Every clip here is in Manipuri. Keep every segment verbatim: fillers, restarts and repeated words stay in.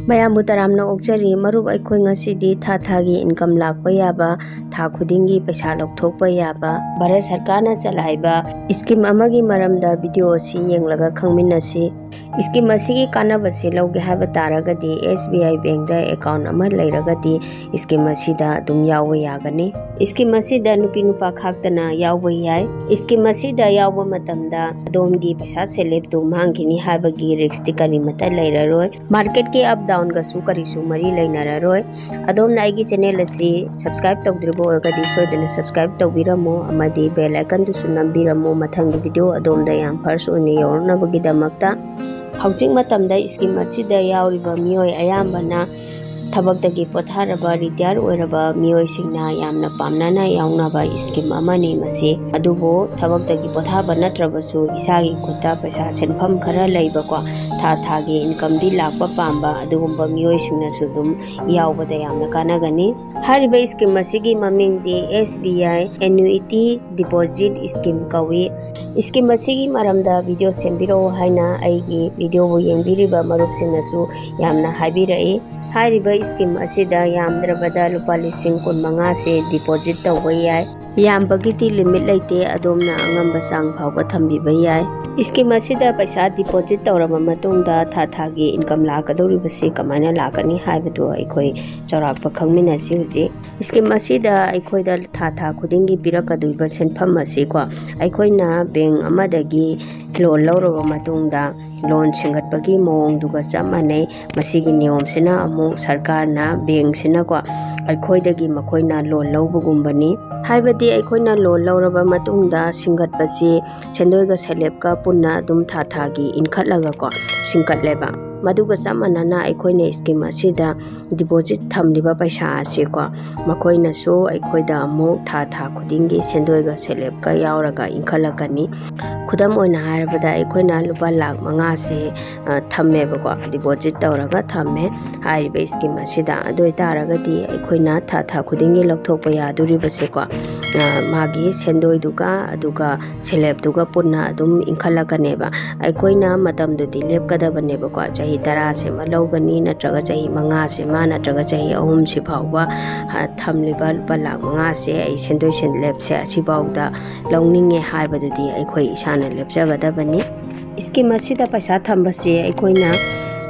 ꯃꯌꯥꯝꯕꯨ ꯇꯔꯥꯝꯅ ꯑꯣꯛꯆꯔꯤ꯫ ꯃꯔꯨꯞ, ꯑꯩꯈꯣꯏ ꯉꯁꯤꯗꯤ ꯊꯥ ꯊꯥꯒꯤ income ꯂꯥꯛꯄ ꯌꯥꯕ, ꯊꯥ ꯈꯨꯗꯤꯡꯒꯤ ꯄꯩꯁꯥ ꯂꯧꯊꯣꯛꯄ ꯌꯥꯕ, ꯚꯥꯔꯠ ꯁꯔꯀꯥꯔꯅ ꯆꯂꯥꯏꯕ scheme ꯑꯃꯒꯤ ꯃꯔꯝꯗ video ꯑꯁꯤ ꯌꯦꯡꯂꯒ ꯈꯪꯃꯤꯟꯅꯁꯤ꯫ Scheme ꯑꯁꯤꯒꯤ ꯀꯥꯟꯅꯕꯁꯤ ꯂꯧꯒꯦ ꯍꯥꯏꯕ ꯇꯥꯔꯒꯗꯤ, S B I bankꯗ account ꯑꯃ ꯂꯩꯔꯒꯗꯤ scheme ꯑꯁꯤꯗ ꯑꯗꯨꯝ ꯌꯥꯎꯕ ꯌꯥꯒꯅꯤ꯫ Scheme ꯑꯁꯤꯗ ꯅꯨꯄꯤ ꯅꯨꯄꯥ ꯈꯥꯛꯇꯅ ꯌꯥꯎꯕ ꯌꯥꯏ꯫ Scheme ꯑꯁꯤꯗ ꯌꯥꯎꯕ ꯃꯇꯝꯗ ꯑꯗꯣꯝꯒꯤ ꯄꯩꯁꯥ ꯁꯦꯜꯂꯦꯞꯇꯨ ꯃꯥꯡꯈꯤꯅꯤ ꯍꯥꯏꯕꯒꯤ riskꯇꯤ ꯀꯔꯤꯃꯠꯇ ꯂꯩꯔꯔꯣꯏ꯫ Marketꯀꯤ up downꯒꯁꯨ ꯀꯔꯤꯁꯨ ꯃꯔꯤ ꯂꯩꯅꯔꯔꯣꯏ꯫ ꯑꯗꯣꯝꯅ ꯑꯩꯒꯤ channel ꯑꯁꯤ subscribe ꯇꯧꯗ꯭ꯔꯤꯕ ꯑꯣꯏꯔꯒꯗꯤ ꯁꯣꯏꯗꯅ subscribe ꯇꯧꯕꯤꯔꯝꯃꯨ ꯑꯃꯗꯤ bell iconꯗꯨꯁꯨ ꯅꯝꯕꯤꯔꯝꯃꯨ꯫ ꯃꯊꯪꯒꯤ video ꯑꯗꯣꯝꯗ ꯌꯥꯝ first ꯑꯣꯏꯅ ꯌꯧꯔꯛꯅꯕꯒꯤꯗꯃꯛꯇ꯫ ꯍꯧꯖꯤꯛ ꯃꯇꯝꯗ scheme ꯑꯁꯤꯗ ꯌꯥꯎꯔꯤꯕ ꯃꯤꯑꯣꯏ ꯑꯌꯥꯝꯕꯅ ꯊꯕꯛꯇꯒꯤ ꯄꯣꯊꯥꯔꯕ, retire ꯑꯣꯏꯔꯕ ꯃꯤꯑꯣꯏꯁꯤꯡꯅ ꯌꯥꯝꯅ ꯄꯥꯝꯅꯅ ꯌꯥꯎꯅꯕ scheme ꯑꯃꯅꯤ ꯃꯁꯤ꯫ ꯑꯗꯨꯕꯨ ꯊꯕꯛꯇꯒꯤ ꯄꯣꯊꯥꯕ ꯅꯠꯇ꯭ꯔꯕꯁꯨ ꯏꯁꯥꯒꯤ ꯈꯨꯠꯇ ꯄꯩꯁꯥ ꯁꯦꯟꯐꯝ ꯈꯔ ꯂꯩꯕꯀꯣ, ꯊꯥ ꯊꯥꯒꯤ incomeꯗꯤ ꯂꯥꯛꯄ ꯄꯥꯝꯕ ꯑꯗꯨꯒꯨꯝꯕ ꯃꯤꯑꯣꯏꯁꯤꯡꯅꯁꯨ ꯑꯗꯨꯝ ꯌꯥꯎꯕꯗ ꯌꯥꯝꯅ ꯀꯥꯟꯅꯒꯅꯤ꯫ ꯍꯥꯏꯔꯤꯕ scheme ꯑꯁꯤꯒꯤ ꯃꯃꯤꯡꯗꯤ S B I Annuity Deposit Scheme ꯀꯧꯏ꯫ Scheme ꯑꯁꯤꯒꯤ ꯃꯔꯝꯗ video ꯁꯦꯝꯕꯤꯔꯛꯎ ꯍꯥꯏꯅ ꯑꯩꯒꯤ videoꯕꯨ ꯌꯦꯡꯕꯤꯔꯤꯕ ꯃꯔꯨꯞꯁꯤꯡꯅꯁꯨ ꯌꯥꯝꯅ ꯍꯥꯏꯕꯤꯔꯛꯏ꯫ ꯍꯥꯏꯔꯤꯕ scheme ꯑꯁꯤꯗ ꯌꯥꯝꯗ꯭ꯔꯕꯗ ꯂꯨꯄꯥ ꯂꯤꯁꯤꯡ ꯀꯨꯟ ꯃꯉꯥꯁꯦ deposit ꯇꯧꯕ ꯌꯥꯏ꯫ ꯌꯥꯝꯕꯒꯤꯗꯤ limit ꯂꯩꯇꯦ, ꯑꯗꯣꯝꯅ ꯑꯉꯝꯕ ꯆꯥꯡ ꯐꯥꯎꯕ ꯊꯝꯕꯤꯕ ꯌꯥꯏ꯫ Scheme ꯑꯁꯤꯗ ꯄꯩꯁꯥ deposit ꯇꯧꯔꯕ ꯃꯇꯨꯡꯗ ꯊꯥ ꯊꯥꯒꯤ income ꯂꯥꯛꯀꯗꯧꯔꯤꯕꯁꯤ ꯀꯃꯥꯏꯅ ꯂꯥꯛꯀꯅꯤ ꯍꯥꯏꯕꯗꯨ ꯑꯩꯈꯣꯏ ꯆꯥꯎꯔꯥꯛꯄ ꯈꯪꯃꯤꯟꯅꯁꯤ ꯍꯧꯖꯤꯛ꯫ Scheme ꯑꯁꯤꯗ ꯑꯩꯈꯣꯏꯗ ꯊꯥ ꯊꯥ ꯈꯨꯗꯤꯡꯒꯤ ꯄꯤꯔꯛꯀꯗꯧꯔꯤꯕ ꯁꯦꯟꯐꯝ ꯑꯁꯤꯀꯣ, ꯑꯩꯈꯣꯏꯅ bank ꯑꯃꯗꯒꯤ loan ꯂꯧꯔꯕ ꯃꯇꯨꯡꯗ loan ꯁꯤꯡꯒꯠꯄꯒꯤ ꯃꯑꯣꯡꯗꯨꯒ ꯆꯞ ꯃꯥꯟꯅꯩ꯫ ꯃꯁꯤꯒꯤ ꯅꯤꯌꯣꯝꯁꯤꯅ ꯑꯃꯨꯛ ꯁꯔꯀꯥꯔꯅ, bankꯁꯤꯅꯀꯣ, ꯑꯩꯈꯣꯏꯗꯒꯤ ꯃꯈꯣꯏꯅ loan ꯂꯧꯕꯒꯨꯝꯕꯅꯤ꯫ ꯍꯥꯏꯕꯗꯤ ꯑꯩꯈꯣꯏꯅ loan ꯂꯧꯔꯕ ꯃꯇꯨꯡꯗ ꯁꯤꯡꯒꯠꯄꯁꯤ ꯁꯦꯟꯗꯣꯏꯒ ꯁꯦꯜꯂꯦꯞꯀ ꯄꯨꯟꯅ ꯑꯗꯨꯝ ꯊꯥ ꯊꯥꯒꯤ ꯏꯟꯈꯠꯂꯒꯀꯣ ꯁꯤꯡꯀꯠꯂꯦꯕ꯫ ꯃꯗꯨꯒ ꯆꯞ ꯃꯥꯟꯅꯅ ꯑꯩꯈꯣꯏꯅ scheme ꯑꯁꯤꯗ deposit ꯊꯝꯂꯤꯕ ꯄꯩꯁꯥ ꯑꯁꯤꯀꯣ, ꯃꯈꯣꯏꯅꯁꯨ ꯑꯩꯈꯣꯏꯗ ꯑꯃꯨꯛ ꯊꯥ ꯊꯥ ꯈꯨꯗꯤꯡꯒꯤ ꯁꯦꯟꯗꯣꯏꯒ ꯁꯦꯜꯂꯦꯞꯀ ꯌꯥꯎꯔꯒ ꯏꯟꯈꯠꯂꯛꯀꯅꯤ꯫ ꯈꯨꯗꯝ ꯑꯣꯏꯅ ꯍꯥꯏꯔꯕꯗ, ꯑꯩꯈꯣꯏꯅ ꯂꯨꯄꯥ ꯂꯥꯈ ꯃꯉꯥꯁꯦ, ꯑ, ꯊꯝꯃꯦꯕꯀꯣ, deposit ꯇꯧꯔꯒ ꯊꯝꯃꯦ ꯍꯥꯏꯔꯤꯕ scheme ꯑꯁꯤꯗ꯫ ꯑꯗꯨ ꯑꯣꯏꯇꯥꯔꯒꯗꯤ ꯑꯩꯈꯣꯏꯅ ꯊꯥ ꯊꯥ ꯈꯨꯗꯤꯡꯒꯤ ꯂꯧꯊꯣꯛꯄ ꯌꯥꯗꯣꯔꯤꯕꯁꯦꯀꯣ, ꯃꯥꯒꯤ ꯁꯦꯟꯗꯣꯏꯗꯨꯒ ꯑꯗꯨꯒ ꯁꯦꯜꯐ ꯍꯦꯜꯞꯇꯨꯒ ꯄꯨꯟꯅ ꯑꯗꯨꯝ ꯏꯟꯈꯠꯂꯛꯀꯅꯦꯕ꯫ ꯑꯩꯈꯣꯏꯅ ꯃꯇꯝꯗꯨꯗꯤ ꯂꯦꯞꯀꯗꯕꯅꯦꯕꯀꯣ꯫ ꯆꯍꯤ ꯇꯔꯥꯁꯤꯃ ꯂꯧꯒꯅꯤ, ꯅꯠꯇ꯭ꯔꯒ ꯆꯍꯤ ꯃꯉꯥꯁꯤꯃ, ꯅꯠꯇ꯭ꯔꯒ ꯆꯍꯤ ꯑꯍꯨꯝꯁꯤ ꯐꯥꯎꯕ ꯊꯝꯂꯤꯕ ꯂꯨꯄꯥ ꯂꯥꯛ ꯃꯉꯥꯁꯦ ꯑꯩ ꯁꯦꯟꯗꯣꯏ ꯁꯦꯜꯐ ꯍꯦꯜꯞꯁꯦ ꯑꯁꯤꯐꯥꯎꯗ ꯂꯧꯅꯤꯡꯉꯦ ꯍꯥꯏꯕꯗꯨꯗꯤ ꯑꯩꯈꯣꯏ ꯏꯁꯥꯅ ꯂꯦꯞꯆꯒꯗꯕꯅꯤ꯫ ꯁ꯭ꯀꯤꯝ ꯑꯁꯤꯗ ꯄꯩꯁꯥ ꯊꯝꯕꯁꯦ ꯑꯩꯈꯣꯏꯅ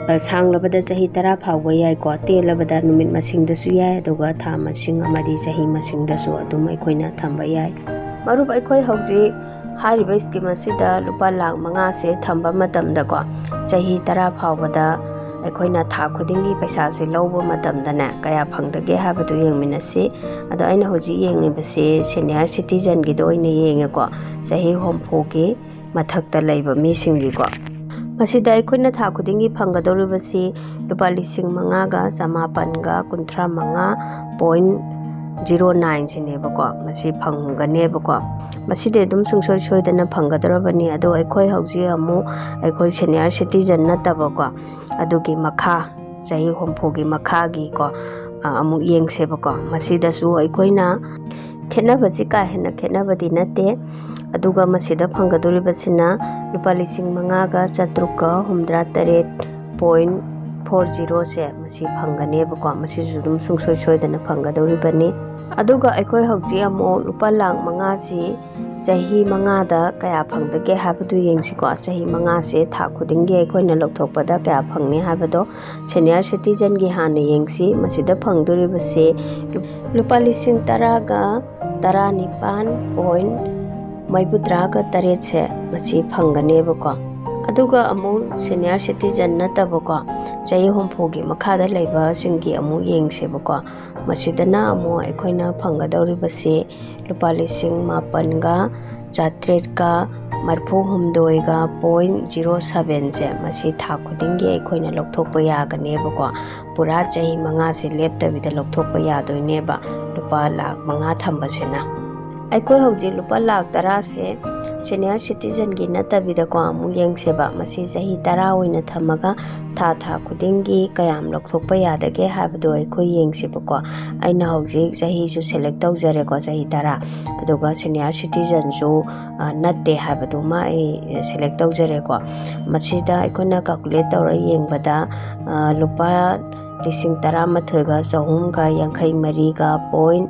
ꯁꯥꯡꯂꯕꯗ ꯆꯍꯤ ꯇꯔꯥ ꯐꯥꯎꯕ ꯌꯥꯏꯀꯣ, ꯇꯦꯜꯂꯕꯗ ꯅꯨꯃꯤꯠ ꯃꯁꯤꯡꯗꯁꯨ ꯌꯥꯏ, ꯑꯗꯨꯒ ꯊꯥ ꯃꯁꯤꯡ ꯑꯃꯗꯤ ꯆꯍꯤ ꯃꯁꯤꯡꯗꯁꯨ ꯑꯗꯨꯝ ꯑꯩꯈꯣꯏꯅ ꯊꯝꯕ ꯌꯥꯏ꯫ ꯃꯔꯨꯞ, ꯑꯩꯈꯣꯏ ꯍꯧꯖꯤꯛ ꯍꯥꯏꯔꯤꯕ ꯁ꯭ꯀꯤꯝ ꯑꯁꯤꯗ ꯂꯨꯄꯥ ꯂꯥꯛ ꯃꯉꯥꯁꯦ ꯊꯝꯕ ꯃꯇꯝꯗꯀꯣ, ꯆꯍꯤ ꯇꯔꯥ ꯐꯥꯎꯕꯗ ꯑꯩꯈꯣꯏꯅ ꯊꯥ ꯈꯨꯗꯤꯡꯒꯤ ꯄꯩꯁꯥꯁꯦ ꯂꯧꯕ ꯃꯇꯝꯗꯅꯦ, ꯀꯌꯥ ꯐꯪꯗꯒꯦ ꯍꯥꯏꯕꯗꯨ ꯌꯦꯡꯃꯤꯟꯅꯁꯤ꯫ ꯑꯗꯣ ꯑꯩꯅ ꯍꯧꯖꯤꯛ ꯌꯦꯡꯉꯤꯕꯁꯤ ꯁꯦꯅꯤꯌꯔ ꯁꯤꯇꯤꯖꯟꯒꯤꯗ ꯑꯣꯏꯅ ꯌꯦꯡꯉꯦꯀꯣ, ꯆꯍꯤ ꯍꯨꯝꯐꯨꯒꯤ ꯃꯊꯛꯇ ꯂꯩꯕ ꯃꯤꯁꯤꯡꯒꯤꯀꯣ꯫ ꯃꯁꯤꯗ ꯑꯩꯈꯣꯏꯅ ꯊꯥ ꯈꯨꯗꯤꯡꯒꯤ ꯐꯪꯒꯗꯧꯔꯤꯕꯁꯤ ꯂꯨꯄꯥ ꯂꯤꯁꯤꯡ ꯃꯉꯥꯒ ꯆꯃꯥꯄꯟꯒ ꯀꯨꯟꯊ꯭ꯔꯥ ꯃꯉꯥ ꯄꯣꯏꯟ ꯖꯤꯔꯣ ꯅꯥꯏꯟꯁꯤꯅꯦꯕꯀꯣ꯫ ꯃꯁꯤ ꯐꯪꯒꯅꯦꯕꯀꯣ꯫ ꯃꯁꯤꯗꯤ ꯑꯗꯨꯝ ꯁꯨꯡꯁꯣꯏ ꯁꯣꯏꯗꯅ ꯐꯪꯒꯗꯧꯔꯕꯅꯤ꯫ ꯑꯗꯣ ꯑꯩꯈꯣꯏ ꯍꯧꯖꯤꯛ ꯑꯃꯨꯛ ꯑꯩꯈꯣꯏ ꯁꯦꯅꯤꯌꯔ ꯁꯤꯇꯤꯖꯟ ꯅꯠꯇꯕꯀꯣ, ꯑꯗꯨꯒꯤ ꯃꯈꯥ, ꯆꯍꯤ ꯍꯨꯝꯐꯨꯒꯤ ꯃꯈꯥꯒꯤꯀꯣ, ꯑ, ꯑꯃꯨꯛ ꯌꯦꯡꯁꯦꯕꯀꯣ꯫ ꯃꯁꯤꯗꯁꯨ ꯑꯩꯈꯣꯏꯅ ꯈꯦꯠꯅꯕꯁꯤ ꯀꯥ ꯍꯦꯟꯅ ꯈꯦꯠꯅꯕꯗꯤ ꯅꯠꯇꯦ꯫ ꯑꯗꯨꯒ ꯃꯁꯤꯗ ꯐꯪꯒꯗꯧꯔꯤꯕꯁꯤꯅ ꯂꯨꯄꯥ ꯂꯤꯁꯤꯡ ꯃꯉꯥꯒ ꯆꯥꯇ꯭ꯔꯨꯛꯀ ꯍꯨꯝꯗ꯭ꯔꯥ ꯇꯔꯦꯠ ꯄꯣꯏꯟ ꯐꯣꯔ ꯖꯤꯔꯣꯁꯦ ꯃꯁꯤ ꯐꯪꯒꯅꯦꯕꯀꯣ꯫ ꯃꯁꯤꯁꯨ ꯑꯗꯨꯝ ꯁꯨꯡꯁꯣꯏ ꯁꯣꯏꯗꯅ ꯐꯪꯒꯗꯧꯔꯤꯕꯅꯤ꯫ ꯑꯗꯨꯒ ꯑꯩꯈꯣꯏ ꯍꯧꯖꯤꯛ ꯑꯃꯨꯛ ꯂꯨꯄꯥ ꯂꯥꯛ ꯃꯉꯥꯁꯤ ꯆꯍꯤ ꯃꯉꯥꯗ ꯀꯌꯥ ꯐꯪꯗꯒꯦ ꯍꯥꯏꯕꯗꯨ ꯌꯦꯡꯁꯤꯀꯣ꯫ ꯆꯍꯤ ꯃꯉꯥꯁꯦ ꯊꯥ ꯈꯨꯗꯤꯡꯒꯤ ꯑꯩꯈꯣꯏꯅ ꯂꯧꯊꯣꯛꯄꯗ ꯀꯌꯥ ꯐꯪꯅꯤ ꯍꯥꯏꯕꯗꯣ ꯁꯦꯅꯤꯌꯔ ꯁꯤꯇꯤꯖꯟꯒꯤ ꯍꯥꯟꯅ ꯌꯦꯡꯁꯤ꯫ ꯃꯁꯤꯗ ꯐꯪꯗꯣꯔꯤꯕꯁꯦ ꯂꯨꯄꯥ ꯂꯤꯁꯤꯡ ꯇꯔꯥꯒ ꯇꯔꯥꯅꯤꯄꯥꯟ ꯄꯣꯏꯟ ꯃꯔꯤꯐꯨꯇꯔꯥꯒ ꯇꯔꯦꯠꯁꯦ ꯃꯁꯤ ꯐꯪꯒꯅꯦꯕꯀꯣ꯫ ꯑꯗꯨꯒ ꯑꯃꯨꯛ ꯁꯦꯅꯤꯌꯔ ꯁꯤꯇꯤꯖꯟ ꯅꯠꯇꯕꯀꯣ, ꯆꯍꯤ ꯍꯨꯝꯐꯨꯒꯤ ꯃꯈꯥꯗ ꯂꯩꯕꯁꯤꯡꯒꯤ ꯑꯃꯨꯛ ꯌꯦꯡꯁꯦꯕꯀꯣ꯫ ꯃꯁꯤꯗꯅ ꯑꯃꯨꯛ ꯑꯩꯈꯣꯏꯅ ꯐꯪꯒꯗꯧꯔꯤꯕꯁꯤ ꯂꯨꯄꯥ ꯂꯤꯁꯤꯡ ꯃꯥꯄꯟꯒ ꯆꯥꯇ꯭ꯔꯦꯠꯀ ꯃꯔꯤꯐꯨ ꯍꯨꯝꯗꯣꯏꯒ ꯄꯣꯏꯟ ꯖꯤꯔꯣ ꯁꯕꯦꯟꯁꯦ ꯃꯁꯤ ꯊꯥ ꯈꯨꯗꯤꯡꯒꯤ ꯑꯩꯈꯣꯏꯅ ꯂꯧꯊꯣꯛꯄ ꯌꯥꯒꯅꯦꯕꯀꯣ꯫ ꯄꯨꯔꯥ ꯆꯍꯤ ꯃꯉꯥꯁꯦ ꯂꯦꯞꯇꯕꯤꯗ ꯂꯧꯊꯣꯛꯄ ꯌꯥꯗꯣꯏꯅꯦꯕ, ꯂꯨꯄꯥ ꯂꯥꯛ ꯃꯉꯥ ꯊꯝꯕꯁꯤꯅ꯫ ꯑꯩꯈꯣꯏ ꯍꯧꯖꯤꯛ ꯂꯨꯄꯥ ꯂꯥꯛ ꯇꯔꯥꯁꯦ ꯁꯦꯅꯤꯌꯔ ꯁꯤꯇꯤꯖꯟꯒꯤ ꯅꯠꯇꯕꯤꯗꯀꯣ ꯑꯃꯨꯛ ꯌꯦꯡꯁꯦꯕ꯫ ꯃꯁꯤ ꯆꯍꯤ ꯇꯔꯥ ꯑꯣꯏꯅ ꯊꯝꯃꯒ ꯊꯥ ꯊꯥ ꯈꯨꯗꯤꯡꯒꯤ ꯀꯌꯥꯝ ꯂꯧꯊꯣꯛꯄ ꯌꯥꯗꯒꯦ ꯍꯥꯏꯕꯗꯣ ꯑꯩꯈꯣꯏ ꯌꯦꯡꯁꯦꯕꯀꯣ꯫ ꯑꯩꯅ ꯍꯧꯖꯤꯛ ꯆꯍꯤꯁꯨ ꯁꯦꯂꯦꯛ ꯇꯧꯖꯔꯦꯀꯣ, ꯆꯍꯤ ꯇꯔꯥ, ꯑꯗꯨꯒ ꯁꯦꯅꯤꯌꯔ ꯁꯤꯇꯤꯖꯟꯁꯨ ꯅꯠꯇꯦ ꯍꯥꯏꯕꯗꯨꯃ ꯑꯩ ꯁꯦꯂꯦꯛ ꯇꯧꯖꯔꯦꯀꯣ꯫ ꯃꯁꯤꯗ ꯑꯩꯈꯣꯏꯅ ꯀꯥꯜꯀꯨꯂꯦꯠ ꯇꯧꯔ ꯌꯦꯡꯕꯗ ꯂꯨꯄꯥ ꯂꯤꯁꯤꯡ ꯇꯔꯥꯃꯥꯊꯣꯏꯒ ꯆꯍꯨꯝꯒ ꯌꯥꯡꯈꯩ ꯃꯔꯤꯒ ꯄꯣꯏꯟ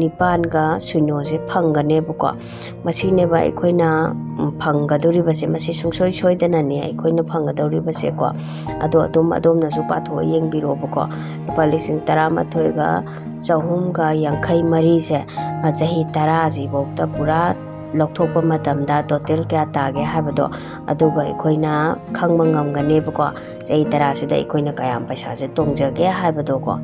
ꯅꯤꯄꯥꯟꯒ ꯁꯨꯏꯅꯣꯁꯦ ꯐꯪꯒꯅꯦꯕꯀꯣ꯫ ꯃꯁꯤꯅꯦꯕ ꯑꯩꯈꯣꯏꯅ ꯐꯪꯒꯗꯧꯔꯤꯕꯁꯦ꯫ ꯃꯁꯤ ꯁꯨꯡꯁꯣꯏ ꯁꯣꯏꯗꯅꯅꯦ ꯑꯩꯈꯣꯏꯅ ꯐꯪꯒꯗꯧꯔꯤꯕꯁꯦꯀꯣ꯫ ꯑꯗꯣ ꯑꯗꯨꯝ ꯑꯗꯣꯝꯅꯁꯨ ꯄꯥꯊꯣꯛꯑ ꯌꯦꯡꯕꯤꯔꯣꯕꯀꯣ꯫ ꯂꯨꯄꯥ ꯂꯤꯁꯤꯡ ꯇꯔꯥꯃꯥꯊꯣꯏꯒ ꯆꯍꯨꯝꯒ ꯌꯥꯡꯈꯩ ꯃꯔꯤꯁꯦ ꯆꯍꯤ ꯇꯔꯥꯁꯤꯐꯧꯗ ꯄꯨꯔꯥ ꯂꯧꯊꯣꯛꯄ ꯃꯇꯝꯗ ꯇꯣꯇꯦꯜ ꯀꯌꯥ ꯇꯥꯒꯦ ꯍꯥꯏꯕꯗꯣ ꯑꯗꯨꯒ ꯑꯩꯈꯣꯏꯅ ꯈꯪꯕ ꯉꯝꯒꯅꯦꯕꯀꯣ꯫ ꯆꯍꯤ ꯇꯔꯥꯁꯤꯗ ꯑꯩꯈꯣꯏꯅ ꯀꯌꯥꯝ ꯄꯩꯁꯥꯁꯦ ꯇꯣꯡꯖꯒꯦ ꯍꯥꯏꯕꯗꯣꯀꯣ꯫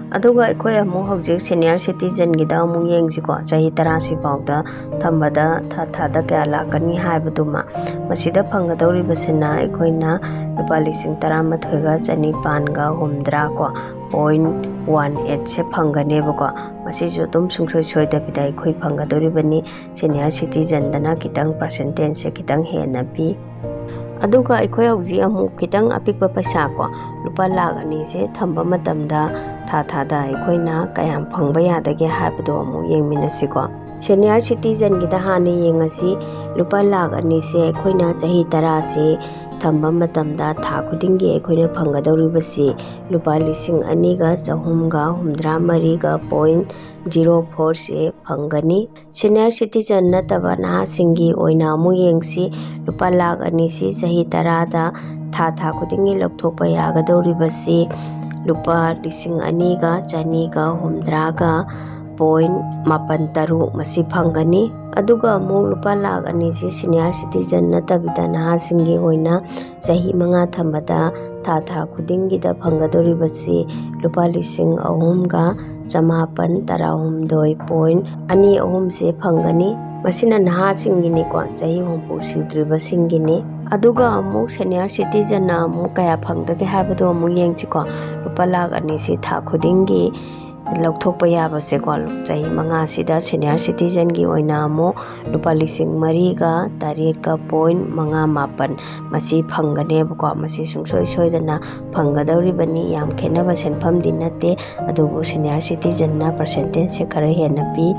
ꯑꯗꯨꯒ ꯑꯩꯈꯣꯏ ꯑꯃꯨꯛ ꯍꯧꯖꯤꯛ ꯁꯦꯅꯤꯌꯔ ꯁꯤꯇꯤꯖꯟꯒꯤꯗ ꯑꯃꯨꯛ ꯌꯦꯡꯁꯤꯀꯣ꯫ ꯆꯍꯤ ꯇꯔꯥꯁꯤ ꯐꯥꯎꯗ ꯊꯝꯕꯗ ꯊꯥ ꯊꯥꯗ ꯀꯌꯥ ꯂꯥꯛꯀꯅꯤ ꯍꯥꯏꯕꯗꯨꯃ꯫ ꯃꯁꯤꯗ ꯐꯪꯒꯗꯧꯔꯤꯕꯁꯤꯅ ꯑꯩꯈꯣꯏꯅ ꯂꯨꯄꯥ ꯂꯤꯁꯤꯡ ꯇꯔꯥꯃꯥꯊꯣꯏꯒ ꯆꯅꯤꯄꯥꯟꯒ ꯍꯨꯝꯗ꯭ꯔꯥ ꯀꯣ, ꯄꯣꯏꯟ ꯋꯥꯟ ꯑꯩꯠꯁꯦ ꯐꯪꯒꯅꯦꯕꯀꯣ꯫ ꯃꯁꯤꯁꯨ ꯑꯗꯨꯝ ꯁꯨꯡꯁꯣꯏ ꯁꯣꯏꯗꯕꯤꯗ ꯑꯩꯈꯣꯏ ꯐꯪꯒꯗꯧꯔꯤꯕꯅꯤ꯫ ꯁꯦꯅꯤꯌꯔ ꯁꯤꯇꯤꯖꯟꯗꯅ ꯈꯤꯇꯪ ꯄꯥꯔꯁꯦꯟꯇꯦꯖꯁꯦ ꯈꯤꯇꯪ ꯍꯦꯟꯅ ꯄꯤ꯫ ꯑꯗꯨꯒ ꯑꯩꯈꯣꯏ ꯍꯧꯖꯤꯛ ꯑꯃꯨꯛ ꯈꯤꯇꯪ ꯑꯄꯤꯛꯄ ꯄꯩꯁꯥ ꯀꯣ, ꯂꯨꯄꯥ ꯂꯥꯛ ꯑꯅꯤꯁꯦ ꯊꯝꯕ ꯃꯇꯝꯗ ꯊꯥ ꯊꯥꯗ ꯑꯩꯈꯣꯏꯅ ꯀꯌꯥꯝ ꯐꯪꯕ ꯌꯥꯗꯒꯦ ꯍꯥꯏꯕꯗꯣ ꯑꯃꯨꯛ ꯌꯦꯡꯃꯤꯟꯅꯁꯤꯀꯣ꯫ ꯁꯦꯅꯤꯌꯔ ꯁꯤꯇꯤꯖꯟꯒꯤꯗ ꯍꯥꯟꯅ ꯌꯦꯡꯉꯁꯤ꯫ ꯂꯨꯄꯥ ꯂꯥꯛ ꯑꯅꯤꯁꯦ ꯑꯩꯈꯣꯏꯅ ꯆꯍꯤ ꯇꯔꯥꯁꯦ ꯊꯝꯕ ꯃꯇꯝꯗ ꯊꯥ ꯈꯨꯗꯤꯡꯒꯤ ꯑꯩꯈꯣꯏꯅ ꯐꯪꯒꯗꯧꯔꯤꯕꯁꯤ ꯂꯨꯄꯥ ꯂꯤꯁꯤꯡ ꯑꯅꯤꯒ ꯆꯍꯨꯝꯒ ꯍꯨꯝꯗ꯭ꯔꯥ ꯃꯔꯤꯒ ꯄꯣꯏꯟ ꯖꯤꯔꯣ ꯐꯣꯔꯁꯦ ꯐꯪꯒꯅꯤ꯫ ꯁꯦꯅꯤꯌꯔ ꯁꯤꯇꯤꯖꯟ ꯅꯠꯇꯕ ꯅꯍꯥꯁꯤꯡꯒꯤ ꯑꯣꯏꯅ ꯑꯃꯨꯛ ꯌꯦꯡꯁꯤ꯫ ꯂꯨꯄꯥ ꯂꯥꯛ ꯑꯅꯤꯁꯤ ꯆꯍꯤ ꯇꯔꯥꯗ ꯊꯥ ꯊꯥ ꯈꯨꯗꯤꯡꯒꯤ ꯂꯧꯊꯣꯛꯄ ꯌꯥꯒꯗꯧꯔꯤꯕꯁꯤ ꯂꯨꯄꯥ ꯂꯤꯁꯤꯡ ꯑꯅꯤꯒ ꯆꯅꯤꯒ ꯍꯨꯝꯗ꯭ꯔꯥꯒ ꯄꯣꯏꯟ ꯃꯥꯄꯟ ꯇꯔꯨꯛ ꯃꯁꯤ ꯐꯪꯒꯅꯤ꯫ ꯑꯗꯨꯒ ꯑꯃꯨꯛ ꯂꯨꯄꯥ ꯂꯥꯛ ꯑꯅꯤꯁꯤ ꯁꯦꯅꯤꯌꯔ ꯁꯤꯇꯤꯖꯟ ꯅꯠꯇꯕꯤꯗ ꯅꯍꯥꯁꯤꯡꯒꯤ ꯑꯣꯏꯅ ꯆꯍꯤ ꯃꯉꯥ ꯊꯝꯕꯗ ꯊꯥ ꯊꯥ ꯈꯨꯗꯤꯡꯒꯤꯗ ꯐꯪꯒꯗꯧꯔꯤꯕꯁꯤ ꯂꯨꯄꯥ ꯂꯤꯁꯤꯡ ꯑꯍꯨꯝꯒ ꯆꯃꯥꯄꯟ ꯇꯔꯥꯍꯨꯝꯗꯣꯏ ꯄꯣꯏꯟ ꯑꯅꯤ ꯑꯍꯨꯝꯁꯦ ꯐꯪꯒꯅꯤ꯫ ꯃꯁꯤꯅ ꯅꯍꯥꯁꯤꯡꯒꯤꯅꯤꯀꯣ, ꯆꯍꯤ ꯍꯨꯝꯐꯨ ꯁꯨꯗ꯭ꯔꯤꯕꯁꯤꯡꯒꯤꯅꯤ꯫ ꯑꯗꯨꯒ ꯑꯃꯨꯛ ꯁꯦꯅꯤꯌꯔ ꯁꯤꯇꯤꯖꯟꯅ ꯑꯃꯨꯛ ꯀꯌꯥ ꯐꯪꯗꯒꯦ ꯍꯥꯏꯕꯗꯣ ꯑꯃꯨꯛ ꯌꯦꯡꯁꯤꯀꯣ꯫ ꯂꯨꯄꯥ ꯂꯥꯛ ꯑꯅꯤꯁꯤ ꯊꯥ ꯈꯨꯗꯤꯡꯒꯤ ꯂꯧꯊꯣꯛꯄ ꯌꯥꯕꯁꯦꯀꯣ, ꯆꯍꯤ ꯃꯉꯥꯁꯤꯗ ꯁꯦꯅꯤꯌꯔ ꯁꯤꯇꯤꯖꯟꯒꯤ ꯑꯣꯏꯅ ꯑꯃꯨꯛ ꯂꯨꯄꯥ ꯂꯤꯁꯤꯡ ꯃꯔꯤꯒ ꯇꯔꯦꯠꯀ ꯄꯣꯏꯟ ꯃꯉꯥ ꯃꯥꯄꯟ ꯃꯁꯤ ꯐꯪꯒꯅꯦꯕꯀꯣ꯫ ꯃꯁꯤ ꯁꯨꯡꯁꯣꯏ ꯁꯣꯏꯗꯅ ꯐꯪꯒꯗꯧꯔꯤꯕꯅꯤ꯫ ꯌꯥꯝ ꯈꯦꯠꯅꯕ ꯁꯦꯟꯐꯝꯗꯤ ꯅꯠꯇꯦ, ꯑꯗꯨꯕꯨ ꯁꯦꯅꯤꯌꯔ ꯁꯤꯇꯤꯖꯟꯅ ꯄꯥꯔꯁꯦꯟꯇꯦꯖꯁꯦ ꯈꯔ ꯍꯦꯟꯅ ꯄꯤ꯫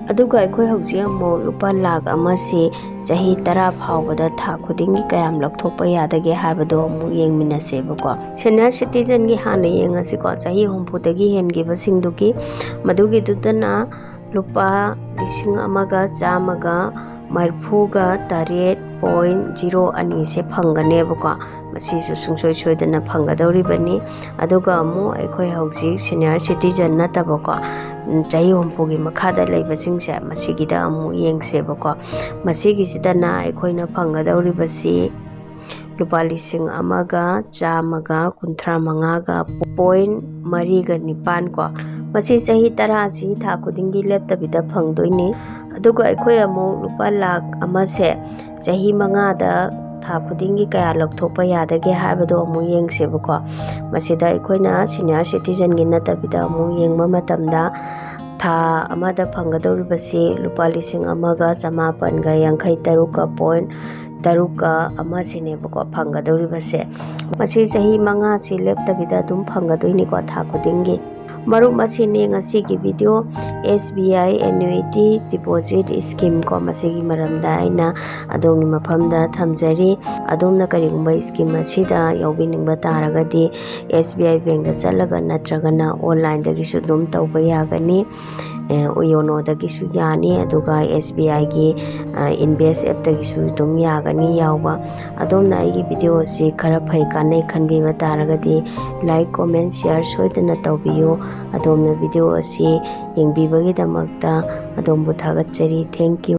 ꯑꯗꯨꯒ ꯑꯩꯈꯣꯏ ꯍꯧꯖꯤꯛ ꯑꯃꯨꯛ ꯂꯨꯄꯥ ꯂꯥꯈ ꯑꯃꯁꯤ ꯆꯍꯤ ꯇꯔꯥ ꯐꯥꯎꯕꯗ ꯊꯥ ꯈꯨꯗꯤꯡꯒꯤ ꯀꯌꯥꯝ ꯂꯧꯊꯣꯛꯄ ꯌꯥꯗꯒꯦ ꯍꯥꯏꯕꯗꯣ ꯑꯃꯨꯛ ꯌꯦꯡꯃꯤꯟꯅꯁꯦꯕꯀꯣ꯫ ꯁꯦꯅꯤꯌꯔ ꯁꯤꯇꯤꯖꯟꯒꯤ ꯍꯥꯟꯅ ꯌꯦꯡꯉꯁꯤꯀꯣ꯫ ꯆꯍꯤ ꯍꯨꯝꯐꯨꯗꯒꯤ ꯍꯦꯟꯈꯤꯕꯁꯤꯡꯗꯨꯒꯤ, ꯃꯗꯨꯒꯤꯗꯨꯗꯅ ꯂꯨꯄꯥ ꯂꯤꯁꯤꯡ ꯑꯃꯒ ꯆꯥꯝꯃꯒ ꯃꯔꯤꯐꯨꯒ ꯇꯔꯦꯠ ꯄꯣꯏꯟ ꯖꯤꯔꯣ ꯑꯅꯤꯁꯦ ꯐꯪꯒꯅꯦꯕꯀꯣ꯫ ꯃꯁꯤꯁꯨ ꯁꯨꯡꯁꯣꯏ ꯁꯣꯏꯗꯅ ꯐꯪꯒꯗꯧꯔꯤꯕꯅꯤ꯫ ꯑꯗꯨꯒ ꯑꯃꯨꯛ ꯑꯩꯈꯣꯏ ꯍꯧꯖꯤꯛ ꯁꯦꯅꯤꯌꯔ ꯁꯤꯇꯤꯖꯟ ꯅꯠꯇꯕꯀꯣ, ꯎꯝ, ꯆꯍꯤ ꯍꯨꯝꯐꯨꯒꯤ ꯃꯈꯥꯗ ꯂꯩꯕꯁꯤꯡꯁꯦ, ꯃꯁꯤꯒꯤꯗ ꯑꯃꯨꯛ ꯌꯦꯡꯁꯦꯕꯀꯣ꯫ ꯃꯁꯤꯒꯤꯁꯤꯗꯅ ꯑꯩꯈꯣꯏꯅ ꯐꯪꯒꯗꯧꯔꯤꯕꯁꯤ ꯂꯨꯄꯥ ꯂꯤꯁꯤꯡ ꯑꯃꯒ ꯆꯥꯝꯃꯒ ꯀꯨꯟꯊ꯭ꯔꯥ ꯃꯉꯥꯒ ꯄꯣꯏꯟ ꯃꯔꯤꯒ ꯅꯤꯄꯥꯟ ꯀꯣ꯫ ꯃꯁꯤ ꯆꯍꯤ ꯇꯔꯥꯁꯤ ꯊꯥ ꯈꯨꯗꯤꯡꯒꯤ ꯂꯦꯞꯇꯕꯤꯗ ꯐꯪꯗꯣꯏꯅꯤ꯫ ꯑꯗꯨꯒ ꯑꯩꯈꯣꯏ ꯑꯃꯨꯛ ꯂꯨꯄꯥ ꯂꯥꯈ ꯑꯃꯁꯦ ꯆꯍꯤ ꯃꯉꯥꯗ ꯊꯥ ꯈꯨꯗꯤꯡꯒꯤ ꯀꯌꯥ ꯂꯧꯊꯣꯛꯄ ꯌꯥꯗꯒꯦ ꯍꯥꯏꯕꯗꯣ ꯑꯃꯨꯛ ꯌꯦꯡꯁꯦꯕꯀꯣ꯫ ꯃꯁꯤꯗ ꯑꯩꯈꯣꯏꯅ ꯁꯦꯅꯤꯌꯔ ꯁꯤꯇꯤꯖꯟꯒꯤ ꯅꯠꯇꯕꯤꯗ ꯑꯃꯨꯛ ꯌꯦꯡꯕ ꯃꯇꯝꯗ, ꯊꯥ ꯑꯃꯗ ꯐꯪꯒꯗꯧꯔꯤꯕꯁꯤ ꯂꯨꯄꯥ ꯂꯤꯁꯤꯡ ꯑꯃꯒ ꯆꯃꯥꯄꯟꯒ ꯌꯥꯡꯈꯩ ꯇꯔꯨꯛꯀ ꯄꯣꯏꯟ ꯇꯔꯨꯛꯀ ꯑꯃꯁꯤꯅꯦꯕꯀꯣ ꯐꯪꯒꯗꯧꯔꯤꯕꯁꯦ꯫ ꯃꯁꯤ ꯆꯍꯤ ꯃꯉꯥꯁꯤ ꯂꯦꯞꯇꯕꯤꯗ ꯑꯗꯨꯝ ꯐꯪꯒꯗꯣꯏꯅꯤꯀꯣ, ꯊꯥ ꯈꯨꯗꯤꯡꯒꯤ꯫ ꯃꯔꯨꯞ, ꯑꯁꯤꯅꯤ ꯉꯁꯤꯒꯤ ꯚꯤꯗꯤꯑꯣ, ꯑꯦꯁ ꯕꯤ ꯑꯥꯏ ꯑꯦꯅꯨꯏꯇꯤ ꯗꯤꯄꯣꯖꯤꯠ ꯁ꯭ꯀꯤꯝ ꯀꯣ, ꯃꯁꯤꯒꯤ ꯃꯔꯝꯗ ꯑꯩꯅ ꯑꯗꯣꯝꯒꯤ ꯃꯐꯝꯗ ꯊꯝꯖꯔꯤ꯫ ꯑꯗꯣꯝꯅ ꯀꯔꯤꯒꯨꯝꯕ ꯁ꯭ꯀꯤꯝ ꯑꯁꯤꯗ ꯌꯥꯎꯕꯤꯅꯤꯡꯕ ꯇꯥꯔꯒꯗꯤ, ꯑꯦꯁ ꯕꯤ ꯑꯥꯏ ꯕꯦꯡꯗ ꯆꯠꯂꯒ ꯅꯠꯇ꯭ꯔꯒꯅ ꯑꯣꯟꯂꯥꯏꯟꯗꯒꯤꯁꯨ ꯑꯗꯨꯝ ꯇꯧꯕ ꯌꯥꯒꯅꯤ꯫ ꯑꯦ, ꯌꯣꯅꯣꯗꯒꯤꯁꯨ ꯌꯥꯅꯤ, ꯑꯗꯨꯒ ꯑꯦꯁ ꯕꯤ ꯑꯥꯏꯒꯤ, ꯑ, ꯏꯟꯚꯦꯁ ꯑꯦꯞꯇꯒꯤꯁꯨ ꯑꯗꯨꯝ ꯌꯥꯒꯅꯤ ꯌꯥꯎꯕ꯫ ꯑꯗꯣꯝꯅ ꯑꯩꯒꯤ ꯚꯤꯗꯤꯑꯣ ꯑꯁꯤ ꯈꯔ ꯐꯩ, ꯀꯥꯟꯅꯩ ꯈꯟꯕꯤꯕ ꯇꯥꯔꯒꯗꯤ, ꯂꯥꯏꯛ, ꯀꯣꯃꯦꯟ, ꯁꯤꯌꯥꯔ ꯁꯣꯏꯗꯅ ꯇꯧꯕꯤꯌꯨ꯫ ꯑꯗꯣꯝꯅ ꯚꯤꯗꯤꯑꯣ ꯑꯁꯤ ꯌꯦꯡꯕꯤꯕꯒꯤꯗꯃꯛꯇ ꯑꯗꯣꯝꯕꯨ ꯊꯥꯒꯠꯆꯔꯤ꯫ Thank you꯫